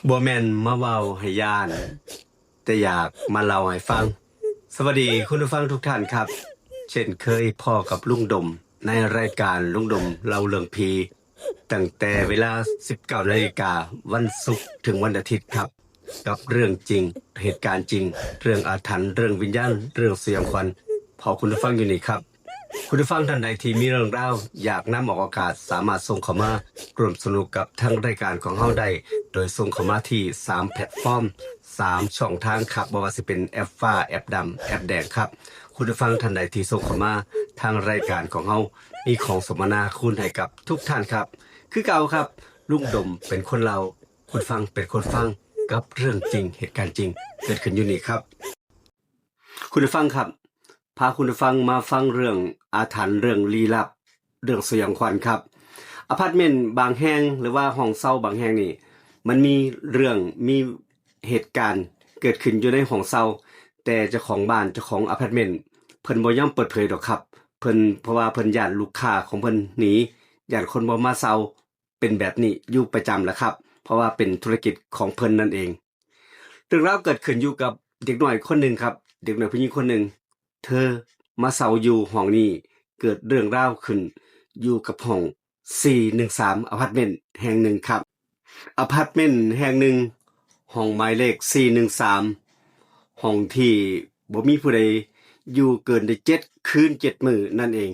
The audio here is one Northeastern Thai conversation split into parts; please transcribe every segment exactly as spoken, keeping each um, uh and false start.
บ่แม่นมาเว้าให้ย้าน แต่อยากมาเล่าให้ฟัง สวัสดีคุณผู้ฟังทุกท่านครับ เช่นเคยพ้อกับลุงดม ในรายการลุงดมเล่าเรื่องผี ตั้งแต่เวลา สิบเก้านาฬิกา วันศุกร์ถึงวันอาทิตย์ครับ กับเรื่องจริง เหตุการณ์จริง เรื่องอาถรรพ์ เรื่องวิญญาณ เรื่องสยองขวัญ พ้อคุณผู้ฟังอยู่นี่ครับ คุณผู้ฟังท่านใดที่มีเรื่องราวอยากนำออกอากาศ สามารถส่งเข้ามาร่วมสนุกกับทางรายการของเฮาได้ โดยส่งเข้ามาที่ สามแพลตฟอร์ม สามช่องทางครับ บ่ว่าสิเป็นแอปฟ้า แอปดำ แอปแดงครับ คุณผู้ฟังท่านใดที่ส่งเข้ามา ทางรายการของเฮามีของสมนาคุณให้กับทุกท่านครับ คือเก่าครับ ลุงดมเป็นคนเล่า คุณฟังเป็นคนฟัง กับเรื่องจริง เหตุการณ์จริง เกิดขึ้นอยู่นี่ครับ คุณผู้ฟังครับ พาคุณผู้ฟังมาฟังเรื่องอาถรรพ์ เรื่องลี้ลับ เรื่องสยองขวัญครับ อพาร์ตเมนต์บางแห่ง หรือว่าห้องเช่าบางแห่งนี่ มันมีเรื่อง มีเหตุการณ์เกิดขึ้นอยู่ในห้องเช่า แต่เจ้าของบ้าน เจ้าของอพาร์ตเมนต์ เพิ่นบ่ยอมเปิดเผยดอกครับ เพิ่น เพราะว่าเพิ่นย้านลูกค้าของเพิ่นหนี ย้านคนบ่มาเช่า เป็นแบบนี้อยู่ประจำแหละครับ เพราะว่าเป็นธุรกิจของเพิ่นนั่นเอง เรื่องราวเกิดขึ้นอยู่กับเด็กน้อยคนหนึ่งครับ เด็กน้อยผู้หญิงคนหนึ่ง เธอมาเช่าอยู่ห้องนี้ เกิดเรื่องราวขึ้นอยู่กับห้อง สี่หนึ่งสาม อพาร์ตเมนต์แห่งหนึ่งครับ อพาร์ตเมนต์แห่งหนึ่ง ห้องหมายเลข สี่หนึ่งสาม ห้องที่บ่มีผู้ใดอยู่เกินได้เจ็ดคืนเจ็ดมื้อนั่นเอง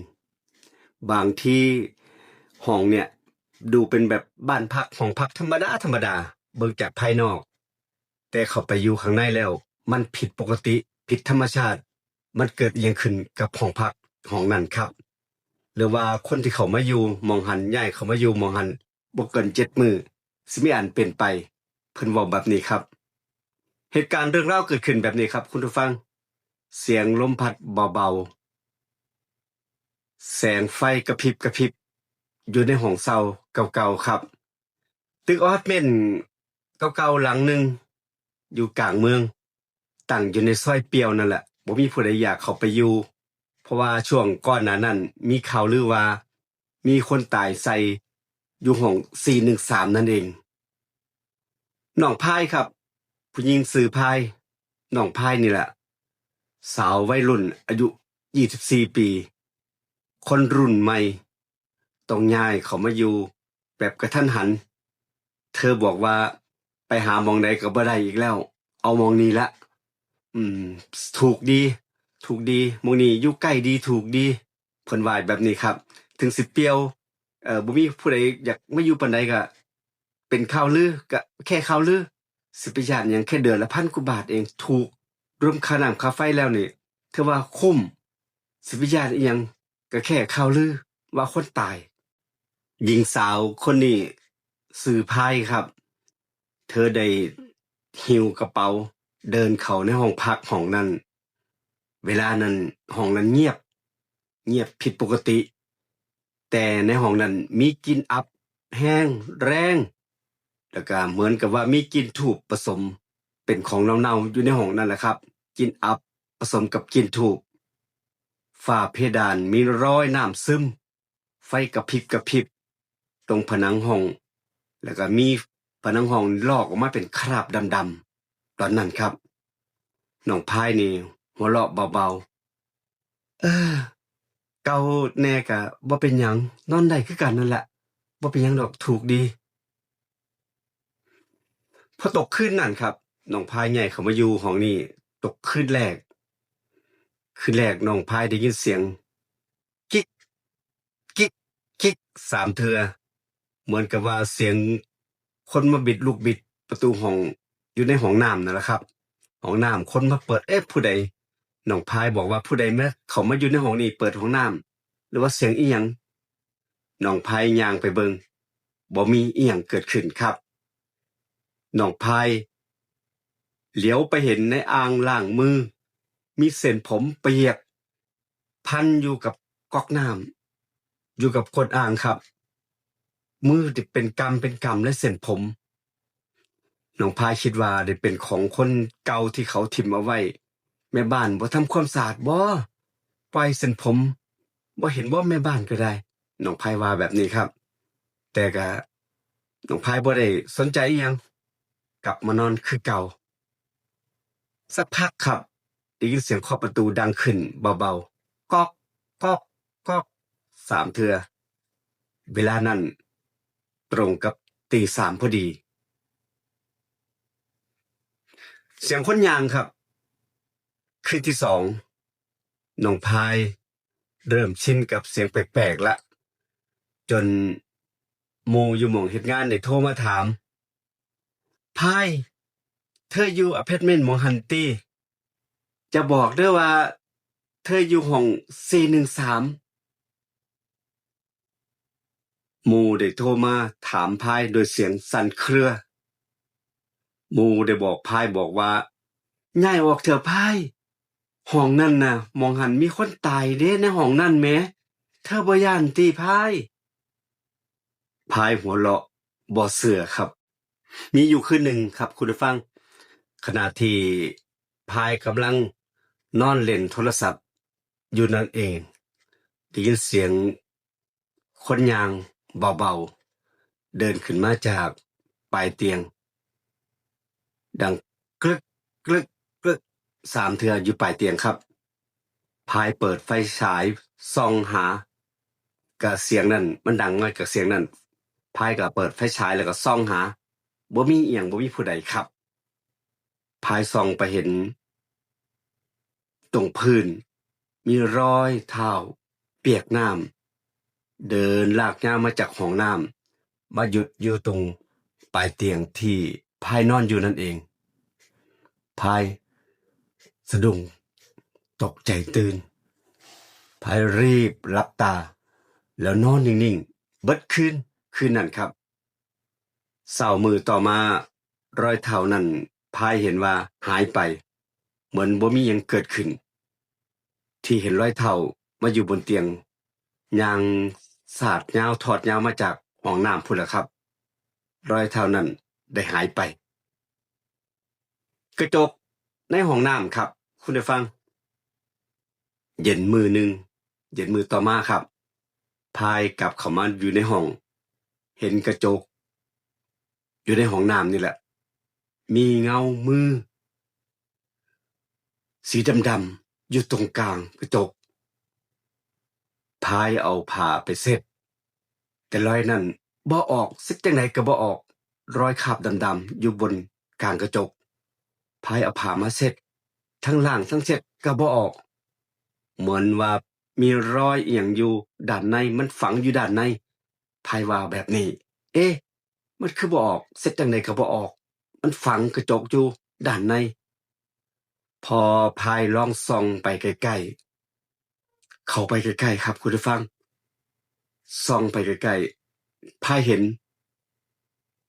บางทีห้องเนี่ย ดูเป็นแบบบ้านพัก ห้องพักธรรมดาธรรมดา เบิ่งจากภายนอก แต่เข้าไปอยู่ข้างในแล้ว มันผิดปกติ ผิดธรรมชาติ มันเกิดอิหยังขึ้นกับห้องพักห้องนั้นครับ หรือว่าคนที่เข้ามาอยู่หม่องหั้น ย้ายเข้ามาอยู่หม่องหั้น บ่เกินเจ็ดมื้อ สิมีอันเปลี่ยนไป เพิ่นเว้าแบบนี้ครับ เหตุการณ์เรื่องราวเกิดขึ้นแบบนี้ครับ คุณผู้ฟัง เสียงลมพัดเบาๆ แสงไฟกระพริบกระพริบ อยู่ในห้องเช่าเก่าๆครับ ตึกอพาร์ตเมนต์เก่าๆหลังหนึ่ง อยู่กลางเมือง ตั้งอยู่ในซอยเปรียวนั่นแหละ บ่มีผู้ใดอยากเข้าไปอยู่ เพราะว่าช่วงก่อนหน้านั้นมีข่าวลือว่ามีคนตายใส่อยู่ห้อง สี่หนึ่งสาม นั่นเอง น้องพายครับ ผู้หญิงชื่อพาย น้องพายนี่แหละ สาววัยรุ่นอายุ ยี่สิบสี่ปี คนรุ่นใหม่ ต้องย้ายเข้ามาอยู่แบบกระทันหัน เธอบอกว่าไปหาหม่องใดก็บ่ได้อีกแล้ว เอาหม่องนี้ละ อืม ถูกดี ถูกดี หม่องนี้อยู่ใกล้ดี ถูกดี เพิ่นว่าแบบนี้ครับ ถึงสิเปรียว เอ่อ บ่มีผู้ใดอยากมาอยู่ปานใดก็เป็นข่าวลือ ก็แค่ข่าวลือ สิไปย้านหยัง แค่เดือนละพันกว่าบาทเอง ถูก รวมค่าน้ำค่าไฟแล้วนี่ ถือว่าคุ้ม สิไปย้านอิหยัง ก็แค่ข่าวลือว่าคนตาย หญิงสาวคนนี้ชื่อพายครับ เธอได้หิ้วกระเป๋า เดินเข้าในห้องพักห้องนั้น เวลานั้นห้องนั้นเงียบ เงียบผิดปกติ แต่ในห้องนั้นมีกลิ่นอับแฮงแรง แล้วก็เหมือนกับว่ามีกลิ่นธูปผสม เป็นของเน่าๆอยู่ในห้องนั่นแหละครับ กลิ่นอับผสมกับกลิ่นธูป ฝ้าเพดานมีรอยน้ำซึม ไฟกระพริบกระพริบ ตรงผนังห้อง แล้วก็มีผนังห้องลอกออกมาเป็นคราบดำๆ ตอนนั้นครับ น้องพายนี่หัวเราะเบาๆ เออ เก่าแน่ก็บ่เป็นหยัง นอนได้คือกันนั่นแหละ บ่เป็นหยังดอก ถูกดี พอตกคืนนั้นครับ น้องพายย้ายเข้ามาอยู่ห้องนี้ ตกคืนแรก คืนแรกน้องพายได้ยินเสียง กิก กิก กิก สามเทื่อ เหมือนกับว่าเสียงคนมาบิดลูกบิดประตูห้อง อยู่ในห้องน้ำนั่นแหละครับ ห้องน้ำ คนมาเปิด เอ๊ะ ผู้ใด น้องพายบอกว่า ผู้ใดมา เข้ามาอยู่ในห้องนี้ เปิดห้องน้ำ หรือว่าเสียงอิหยัง น้องพายย่างไปเบิ่ง บ่มีอิหยังเกิดขึ้นครับ น้องพายเหลียวไปเห็นในอ่างล้างมือ มีเส้นผมเปียก พันอยู่กับก๊อกน้ำ อยู่กับก้นอ่างครับ มือที่เป็นกำเป็นกำและเส้นผม น้องพายคิดว่าได้เป็นของคนเก่าที่เขาถิ่มเอาไว้ แม่บ้านบ่ทำความสะอาดบ่ ปล่อยเส้นผม บ่เห็นบ่แม่บ้านก็ได้ น้องพายว่าแบบนี้ครับ แต่ก็ น้องพายบ่ได้สนใจอิหยัง กลับมานอนคือเก่า สักพักครับ ได้ยินเสียงเคาะประตูดังขึ้นเบาๆ ก๊อก ก๊อก ก๊อก สามเทื่อ เวลานั้นตรงกับตีสามพอดี เสียงคนย่างครับ คืนที่สอง น้องพายเริ่มชินกับเสียงแปลกๆละ จนหมู่อยู่หม่องเฮ็ดงานได้โทรมาถาม พาย เธออยู่อพาร์ตเมนต์หม่องหั้นติ จะบอกเด้อว่า เธออยู่ห้องสี่หนึ่งสาม หมู่ได้โทรมาถามพายด้วยเสียงสั่นเครือ หมู่ได้บอกพายบอกว่า ย้ายออกเถอะพาย ห้องนั่นน่ะ หม่องหั้นมีคนตายเด้ในห้องนั่นแหม เธอบ่ย้านติพาย พายหัวเราะบ่เชื่อครับ มีอยู่คืนหนึ่งครับคุณผู้ฟัง ขณะที่พายกำลังนอนเล่นโทรศัพท์อยู่นั่นเอง ได้ยินเสียงคนย่างเบาๆ เดินขึ้นมาจากปลายเตียง ดังกรึก กรึก กรึก สามเทื่ออยู่ปลายเตียงครับ พายเปิดไฟฉายส่องหา กะเสียงนั่น มันดังมาจากเสียงนั่น พายก็เปิดไฟฉายแล้วก็ส่องหา บ่มีอิหยัง บ่มีผู้ใดครับ พายส่องไปเห็น ตรงพื้น มีรอยเท้าเปียกน้ำ เดินลากยาวมาจากห้องน้ำ มาหยุดอยู่ตรงปลายเตียงที่พายนอนอยู่นั่นเอง พายสะดุ้งตกใจตื่น พายรีบหลับตา แล้วนอนนิ่งๆ เบิดคืน คืนนั้นครับ เช้ามื้อต่อมา รอยเท้านั่นพายเห็นว่าหายไป เหมือนบ่มีหยังเกิดขึ้น ที่เห็นรอยเท้ามาอยู่บนเตียง ย่างสาดยาวทอดยาวมาจากห้องน้ำพู้นล่ะครับ รอยเท้านั่นได้หายไป กระจกในห้องน้ำครับ คุณผู้ฟัง เย็นมื้อหนึ่ง เย็นมื้อต่อมาครับ พายกลับเข้ามาอยู่ในห้อง เห็นกระจก อยู่ในห้องน้ำนี่แหละ มีเงามือ สีดำๆ อยู่ตรงกลางกระจก พายเอาผ้าไปเช็ด แต่รอยนั่นบ่ออก เช็ดจั่งใดก็บ่ออก รอยคราบดำๆ อยู่บนกลางกระจก พายเอาผ้ามาเช็ด ทั้งล้างทั้งเช็ดก็บ่ออก เหมือนว่ามีรอยอิหยังอยู่ด้านใน มันฝังอยู่ด้านใน พายว่าแบบนี้ เอ๊ะ มันคือบ่ออก เช็ดจั่งใดก็บ่ออก มันฝังกระจกอยู่ด้านใน พอพายลองส่องไปใกล้ๆ เข้าไปใกล้ๆ ครับคุณผู้ฟัง ส่องไปใกล้ๆ พายเห็น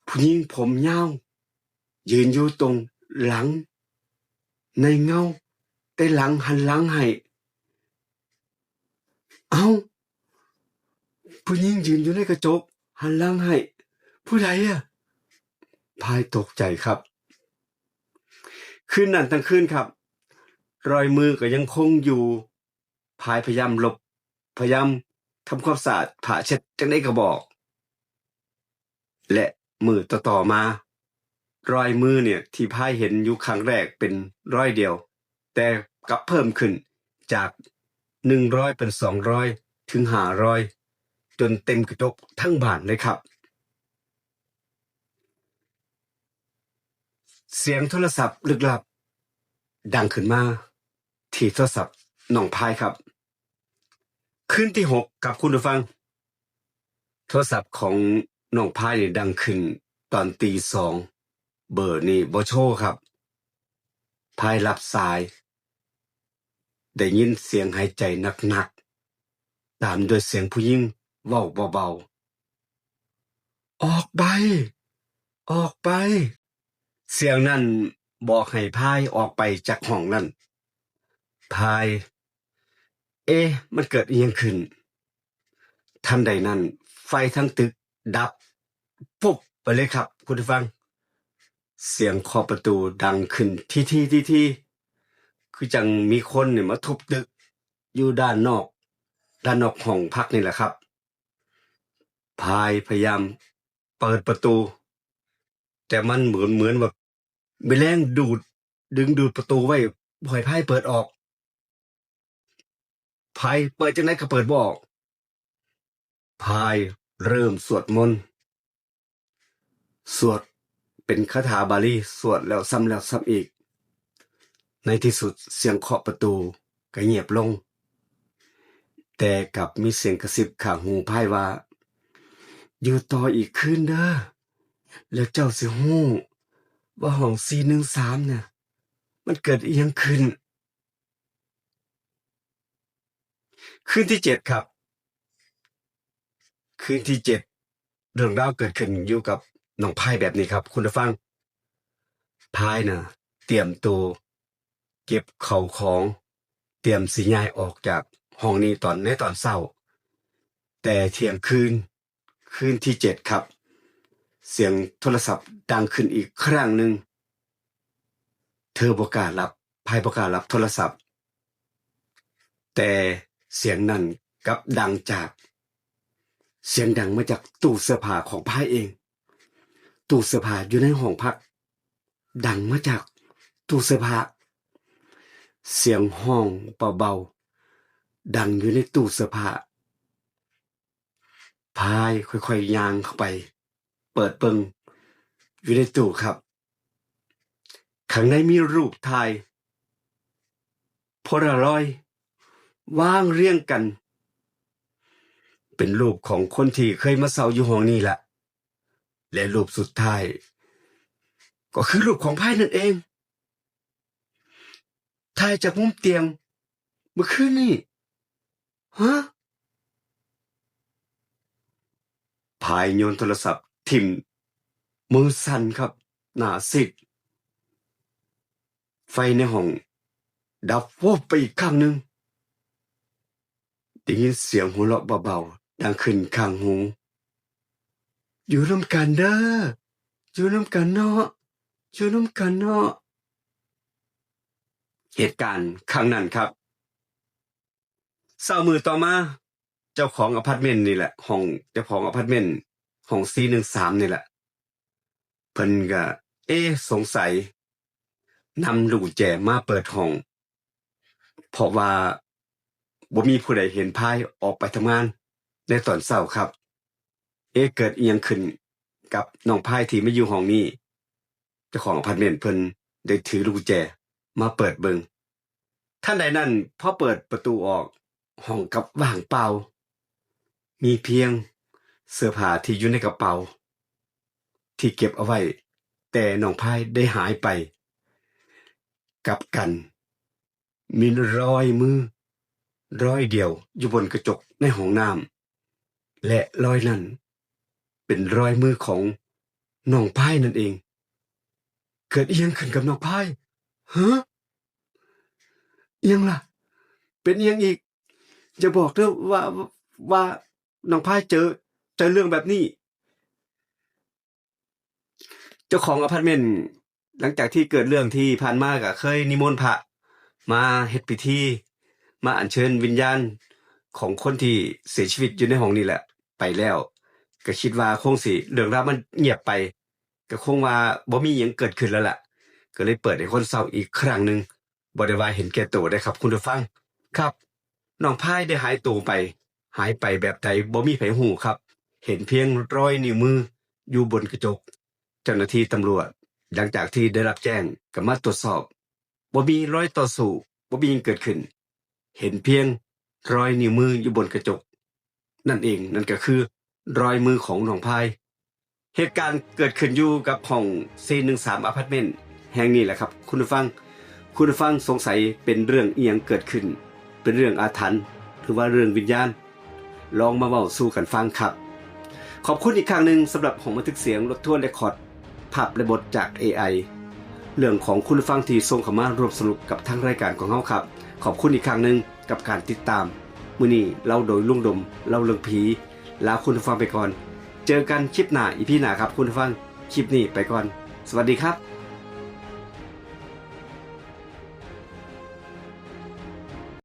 ผู้หญิงผมยาว ยืนอยู่ตรงหลัง ในเงา แต่หลังหันหลังให้ เอ้า ผู้หญิงยืนอยู่ในกระจก หันหลังให้ ผู้ใดอะ พายตกใจครับ คืนนั้นทั้งคืนครับ รอยมือก็ยังคงอยู่ พายพยายามหลบ พยายามทำความสะอาดผ้าเช็ดจั่งใดก็บ่ออก และมื้อต่อๆ มา รอยมือเนี่ยที่พายเห็นอยู่ครั้งแรกเป็นรอยเดียว แต่กลับเพิ่มขึ้นจากหนึ่งรอยเป็นสองรอยถึงห้ารอย จนเต็มกระจกทั้งบานเลยครับ เสียงโทรศัพท์ลึกลับดังขึ้นมาที่โทรศัพท์น้องพายครับ คืนที่หกครับคุณผู้ฟัง โทรศัพท์ของน้องพายนี่ดังขึ้นตอนตีสอง เบอร์นี่บ่โชว์ครับ พายรับสาย ได้ยินเสียงหายใจหนักๆ ตามด้วยเสียงผู้หญิงเว้าเบาๆ ออกไป ออกไป เสียงนั้นบอกให้พายออกไปจากห้องนั้น พาย เอ๊ะ มันเกิดอิหยังขึ้น ทันใดนั้น ไฟทั้งตึกดับปุ๊บไปเลยครับ คุณผู้ฟัง เสียงเคาะประตูดังขึ้นทีๆๆๆ คือจั่งมีคนเนี่ยมาทุบตึกอยู่ด้านนอก ด้านนอกห้องพักนี่แหละครับ พายพยายามเปิดประตู แต่มันเหมือน เหมือนว่า มีแรงดูด ดึงดูดประตูไว้ บ่ให้พายเปิดออก พายเปิดจังได๋ก็เปิดบ่ออก พายเริ่มสวดมนต์ สวดเป็นคาถาบาลี สวดแล้วซ้ำแล้วซ้ำอีก ในที่สุดเสียงเคาะประตูก็เงียบลง แต่กลับมีเสียงกระซิบข้างหูพายว่า อยู่ต่ออีกคืนเด้อ แล้วเจ้าสิฮู้ว่าห้องสี่หนึ่งสามเนี่ย มันเกิดอิหยังขึ้น คืนที่เจ็ดครับ คืนที่เจ็ด เรื่องราวเกิดขึ้นอยู่กับน้องพายแบบนี้ครับ คุณผู้ฟัง พายน่ะ เตรียมตัวเก็บข้าวของ เตรียมสิย้ายออกจากห้องนี้ตอน ในตอนเช้า แต่เที่ยงคืน คืนที่เจ็ดครับ เสียงโทรศัพท์ดังขึ้นอีกครั้งหนึ่ง เธอบ่กล้ารับ พายบ่กล้ารับโทรศัพท์ แต่เสียงนั้นกลับดังจาก เสียงดังมาจากตู้เสื้อผ้าของพายเอง ตู้เสื้อผ้าอยู่ในห้องพัก ดังมาจากตู้เสื้อผ้า เสียงฮ้องเบาๆ ดังอยู่ในตู้เสื้อผ้า พายค่อยๆ ย่างเข้าไป เปิดเบิ่งอยู่ในตู้ครับ ข้างในมีรูปถ่ายโพลารอยด์วางเรียงกัน เป็นรูปของคนที่เคยมาเซาอยู่ห้องนี้แหละ และรูปสุดท้าย ก็คือรูปของพายนั่นเอง ถ่ายจากมุมเตียงเมื่อคืนนี้ ฮะ พายโยนโทรศัพท์ถิ่ม มือสั่นครับ หน้าซีด ไฟในห้องดับวบไปอีกครั้งหนึ่ง ได้ยินเสียงหัวเราะเบาๆ ดังขึ้นข้างหู อยู่นำกันเด้อ อยู่นำกันเนาะ อยู่นำกันเนาะ เหตุการณ์ครั้งนั้นครับ เช้ามื้อต่อมา เจ้าของอพาร์ตเมนต์นี่แหละ ห้อง เจ้าของอพาร์ตเมนต์ ห้องสี่หนึ่งสามนี่แหละ เพิ่นก็ เอ๊ะ สงสัย นำลูกกุญแจมาเปิดห้อง เพราะว่าบ่มีผู้ใดเห็นพายออกไปทำงานในตอนเช้าครับ เอ๊ะ เกิดอิหยังขึ้นกับน้องพายที่มาอยู่ห้องนี้ เจ้าของอพาร์ตเมนต์เพิ่นได้ถือลูกกุญแจมาเปิดเบิ่ง ทันใดนั้น พอเปิดประตูออก ห้องกลับว่างเปล่า มีเพียงเสื้อผ้าที่อยู่ในกระเป๋า ที่เก็บเอาไว้ แต่น้องพายได้หายไป กลับกัน มีรอยมือ รอยเดียวอยู่บนกระจกในห้องน้ำ และรอยนั้นเป็นรอยมือของน้องพายนั่นเอง เกิดอิหยังขึ้นกับน้องพาย ฮะ อิหยังล่ะ เป็นอิหยังอีก อย่าบอกเด้อว่า ว่าน้องพายเจอ เจอเรื่องแบบนี้ เจ้าของอพาร์ตเมนต์ หลังจากที่เกิดเรื่องที่ผ่านมาก็เคยนิมนต์พระมาเฮ็ดพิธี มาอัญเชิญวิญญาณของคนที่เสียชีวิตอยู่ในห้องนี่แหละ ไปแล้ว ก็คิดว่าคงสิ เรื่องราวมันเงียบไป ก็คงว่าบ่มีหยังเกิดขึ้นแล้วล่ะ ก็เลยเปิดให้คนเซาอีกครั้งหนึ่ง บ่ได้ว่าเห็นแก่ตัวเด้อครับคุณผู้ฟัง ครับ น้องพายได้หายตัวไป หายไปแบบใดบ่มีไผฮู้ครับ เห็นเพียงรอยนิ้วมืออยู่บนกระจก เจ้าหน้าที่ตำรวจ หลังจากที่ได้รับแจ้งก็มาตรวจสอบ บ่มีรอยต่อสู้ บ่มีหยังเกิดขึ้น เห็นเพียงรอยนิ้วมืออยู่บนกระจก นั่นเอง นั่นก็คือรอยมือของน้องพาย เหตุการณ์เกิดขึ้นอยู่กับห้องสี่หนึ่งสามอพาร์ตเมนต์แห่งนี้แหละครับ คุณผู้ฟัง คุณผู้ฟังสงสัยเป็นเรื่องอิหยังเกิดขึ้น เป็นเรื่องอาถรรพ์ หรือว่าเรื่องวิญญาณ ลองมาเว้าสู่กันฟังครับ ขอบคุณอีกครั้งหนึ่งสำหรับห้องบันทึกเสียงรถทัวร์เรคคอร์ด ภาพและบทจาก เอไอ เรื่องของคุณผู้ฟังที่ส่งเข้ามาร่วมสนุกกับทางรายการของเฮาครับ ขอบคุณอีกครั้งหนึ่งกับการติดตาม มื้อนี้เล่าโดยลุงดม เล่าเรื่องผี ลาคุณผู้ฟังไปก่อน เจอกันคลิปหน้า อีพีหน้าครับคุณผู้ฟัง คลิปนี้ไปก่อน สวัสดีครับ